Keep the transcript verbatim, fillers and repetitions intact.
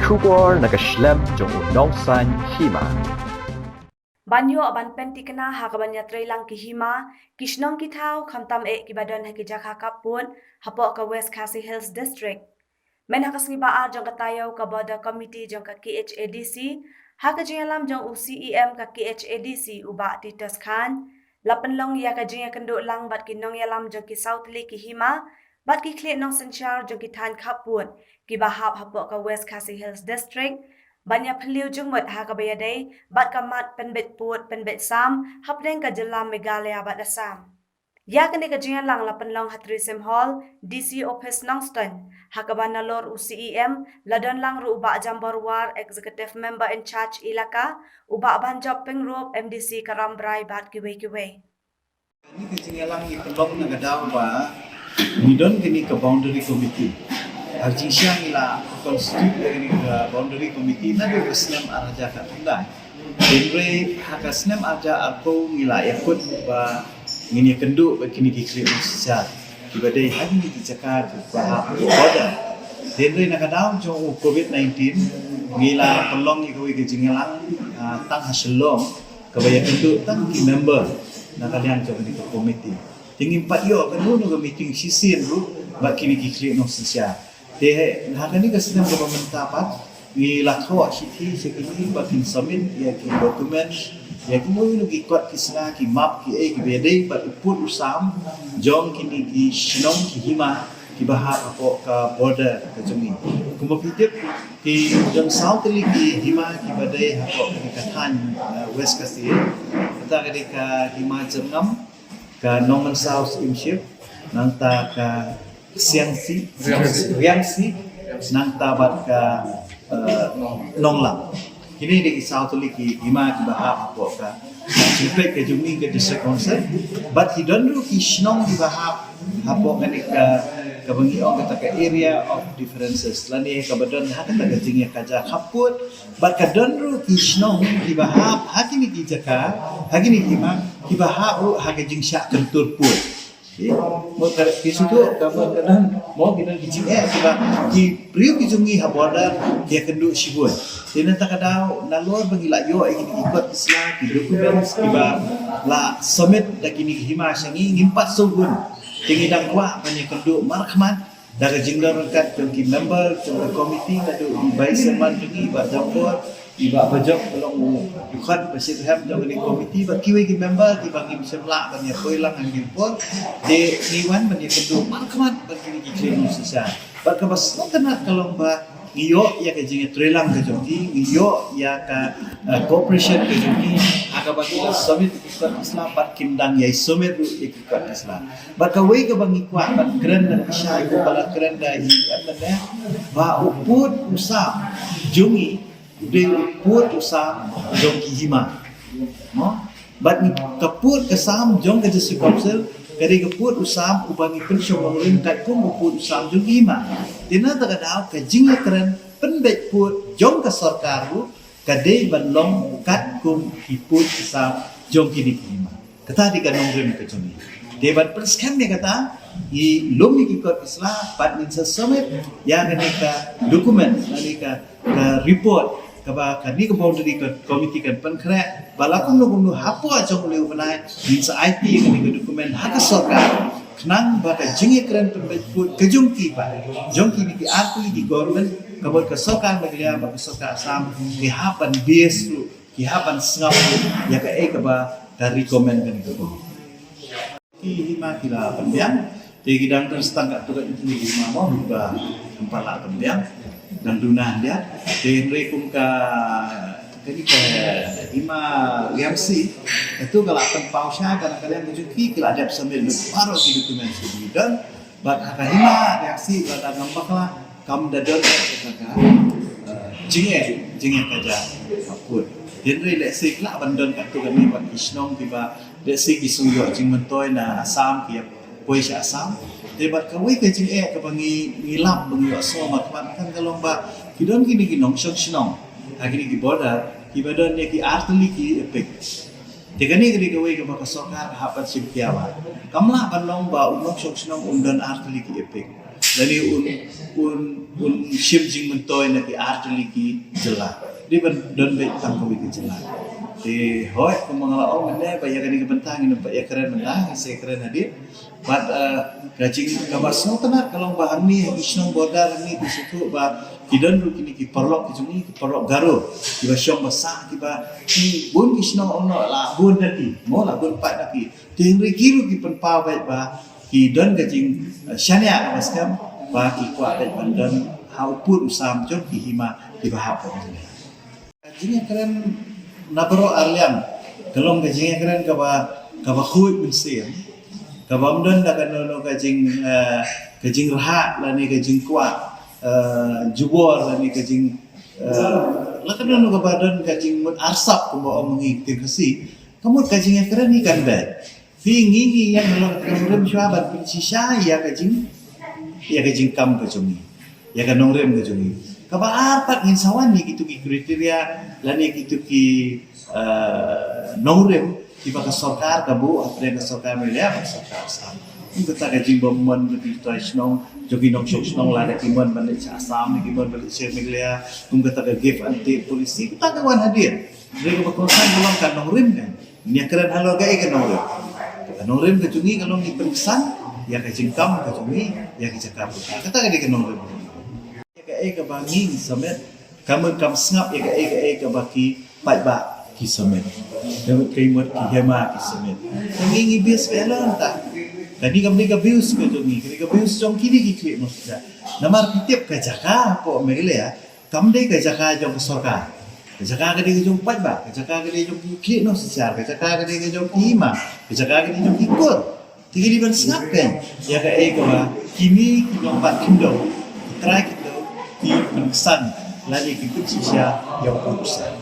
Khubor na ka shlem jong u nongsan hima. Ban ïoh ban pyntikna ha kaban ïatreilang ki hima, ki shnong ki thaw khamtam eh kiba don ha ki jaka khappud hapoh ka West Khasi Hills District. Mynha ka sngi ba ar jong ka taïew, ka Border Committee jong ka K H A D C, ha ka jingïalam jong u C E M ka K H A D C, u Bah Titus Chyne, la pynlong ïa ka jingïakynduh lang bad ki nongïalam jong ki saw tylli ki hima bad ki khlieh nongsynshar jong ki thaiñ khappud kiba hap hapoh ka West Khasi Hills District ban ïaphylliew jingmut ha kaba ïadei bad ka mat pynbeit pud pynbeit sam hapdeng ka jylla Meghalaya bad Assam. Ïa kane ka jingïalang la pynlong ha Three Sym Hall, D C Office Nongstoiñ, ha kaba nalor u C E M la don lang ruh u Bah Jambor War, Executive Member in Charge Elaka, u Bah Banjop Pyngrope, M D C ka Rambrai bad kiwei kiwei. Kane ka jingïalang ngi pynlong na ka daw ba ngi don kane ka boundary committee. Har jingshisha ngi la constitute da kane ka boundary committee naduh ka snem ar hajar khatkhyndai. Hynrei ha ka snem ar hajar arphew ngi la ïakut ba ngin ïakynduh bad kine ki khlieh nongsynshar kiba dei ha kine ki jaka kiba hap border. Hynrei na ka daw jong u covid nineteen ngi la pynlong ïa kawei ka jingïalang, ah, tang ha Shillong, kaba ïakynduh tang ki member na ka liang jong kane ka committee. Te ngim pat ïoh kano kano ka meeting shisien ruh bad kine ki khlieh nongsynshar. Te ha kane ka snem kaba mynta pat ngi la thoh shithi sha kine ba kin submit ïa ki document, ïa kino kino ki kot ki sla, ki map, kiei kiba ïadei bad u pud u sam jong kine ki shnong ki hima kiba hap hapoh ka border ka jong ngi. Kumba phi tip, ki don saw tylli ki hima kiba dei hapoh kane ka thaiñ, eh, West Khasi. Kata ka dei ka hima Jyrngam, ka Nongmynsaw Syiemship, nangta ka Siangsi, Riangsi, nangta bad ka, eh, Nonglang. Kine dei ki saw tylli ki hima kiba hap hapoh ka jingpeit ka jong ngi ka District Council. Bad ki don ruh ki shnong kiba hap hapoh kane ka, kaba ngi ong kata ka area of differences lane kaba don ha kata ka jingïakajia khappud. Bad ka don ruh ki shnong kiba hap ha kine ki jaka, ha kine ki hima kiba hap ruh ha ka jingshah kyntur pud. Ki, mo ka, ki shu tu, ka mo ka don, mo ki don ki jingeh kiba ki briew ki jong ngi ha border ki ïakynduh shibun. Te na kata ka daw nalor ba ngi la ïoh ïa kine ki kot ki sla, ki documents kiba la submit da kine ki hima sha ngi, ngim pat sngewgun. Te ngi dang kwah ban ïakynduh markhmat da ka jingdon ryngkat jong ki member jong ka committee, naduh i Vice Chairman jong ngi, i Bah Jambor, i Bah Bajok, ka long u dkhot ba shitrhem jong kane ka committee, bad kiwei ki member kiba ngim shym lah ban ïatreilang ha kine ki por. Te ngi wan ban ïakynduh markhmat bad kine ki khlieh nongsynshar. Bad kaba sngewtynnat ka long ba ngi ïoh ïa ka jingïatreilang ka jong ki, ngi ïoh ïa ka, eh, cooperation ka jong ki ha kaba ki la submit ïa ki kot ki sla bad kin dang ïai submit ruh ïa ki kot ki sla. Bad kawei kaba ngi kwah ban kren da ka shai, kaba la kren da i M L A, ba u pud u sam jong ngi u dei u pud u sam jong ki hima. Mo? Bad ngi, ka pud ka sam jong ka District Council ka dei ka pud u sam uba ngi pynshong nongrim katkum u pud u sam jong ki hima. Te na kata ka daw ka jingïakren pynbeit pud jong ka sorkar ruh ka dei ban long katkum ki pud ki sam jong kine ki hima. Kata dei ka nongrim ka jong ngi. Te ban pynskhem ïa kata, ngi lum ïa ki kot ki sla bad ngin sa submit ïa kane ka document, kane ka, ka report kaba kane ka boundary ka committee kan pynkhreh, ba la kumno kumno hapoh jong u lai u bnai ngin sa aiti ïa kane ka document ha ka sorkar. Khnang ba ka jingïakren pynbeit pud ka jong ki, ba jong kine ki artylli ki government, kaba ka sorkar Meghalaya bad ka sorkar Assam ki hap ban base ruh, ki hap ban sngap ruh ïa kaei kaba ka recommend kane ka committee. Ki hima ki la pynbiang, te ki dang don tang katto katne ki hima mo kiba ym pat lah pynbiang, dang duna hynrei, te hynrei kum ka, kane ka hima Riangsi, kato ka la pynpaw sha ka na ka liang ka jong ki, ki la dep submit lut baroh ki document ki don. Bad ha ka hima Riangsi lada ngam bakla kam da don kata ka, eh, jingeh, jingeh ka jaka pud. Hynrei lehse ki lah ban don katto katne bad ki shnong kiba lehse ki shu ïoh jingmyntoi na Assam, ki ïa poi sha Assam. Te bad kawei ka jingeh kaba ngi, ngi lap ba ngi ïohsngew markhmat kan ka long ba ki don kine ki nongshong shnong ha kine ki border kiba don ïa ki artylli ki EPIC. Te kane ka dei kawei kaba ka sorkar ka hap ban shim khia ba kam lah ban long ba u nongshong shnong un don artylli ki EPIC lane un, Un, un shim jingmyntoi na ki artylli ki jylla. Dei ban don beit tang kawei ka jylla. Te hooid, kumba nga la ong mynne ba ïa kane ka bynta ngin ym pat ïakren mynta, ngin sa ïakren hadien. Bad, eh, ka jing kaba sngewtynnat ka long ba hangne ha ki shnong border hangne te sngewthuh ba ki don ruh kine ki paralok ki jong ngi, ki paralok Garo, kiba shong ba sah, kiba ki bun ki shnong ong noh la bun da ki, mo la bun pat da ki. Te hynrei ki ruh ki pynpaw beit ba ki don ka jing, eh, shaniah kaba skhem ba ki kwah beit ban don ha u pud u sam jong ki hima kiba hap ban don. Ka jingïakren na baroh arliang ka long ka jingïakren kaba, kaba khuid mynsiem, kaba ym don da kano kano ka jing, eh, ka jingrhah lane ka jingkwah, eh, jubor lane ka jing, eh, la kano kano kaba don ka jingmut arsap kumba ong ngi ktien Khasi. Ka mut ka jingïakren hi kan beit. Phi ngi ngi ïa ka nongrim shuwa ban pynshisha ïa ka jing, ïa ka jingkam ka jong ngi, ïa ka nongrim ka jong ngi. Kaba ar pat ngin sa wan ïa kitu ki kriteria lane kitu ki, eh, nongrim kiba ka sorkar ka buh hapdeng ka sorkar Meghalaya bad ka sorkar Assam. Kum kata ka jingbym mon ka ki trai shnong jong ki nongshong shnong, lada ki mon ban leit sha Assam ne ki mon ban leit sha Meghalaya. Kum kata ka give and take policy, kata ka wan hadien. Hynrei kaba kongsan ka long ka nongrim kan. Ngin ïakren halor kaei ka nongrim. Ka nongrim ka jong ngi ka long ngi pynksan ïa ka jingkam ka jong ngi ïa ka jaka pyrkhat. Kata ka dei ka nongrim. Ïa kaei kaba ngi ngi submit, kam, kam sngap ïa kaei kaei kaba ki paidbah ki submit. Ka mut ki hima ki submit. Ka ngi ngi base beit halor kata. Kane kam dei ka views ka jong ngi, kane ka views jong kine ki khlieh nongsynshar. Namar ki tip ka jaka hapoh Meghalaya kam dei ka jaka jong ka sorkar. Ka jaka ka dei ka jong paidbah, ka jaka ka dei jong ki khlieh nongsynshar, ka jaka ka dei ka jong ki hima, ka jaka ka dei jong ki kur. Te ki dei ban sngap kein ïa kaei kaba kine ki nongbat khyndew, ki trai khyndew, ki pynksan lane ki pynshisha ïa u pud u sam.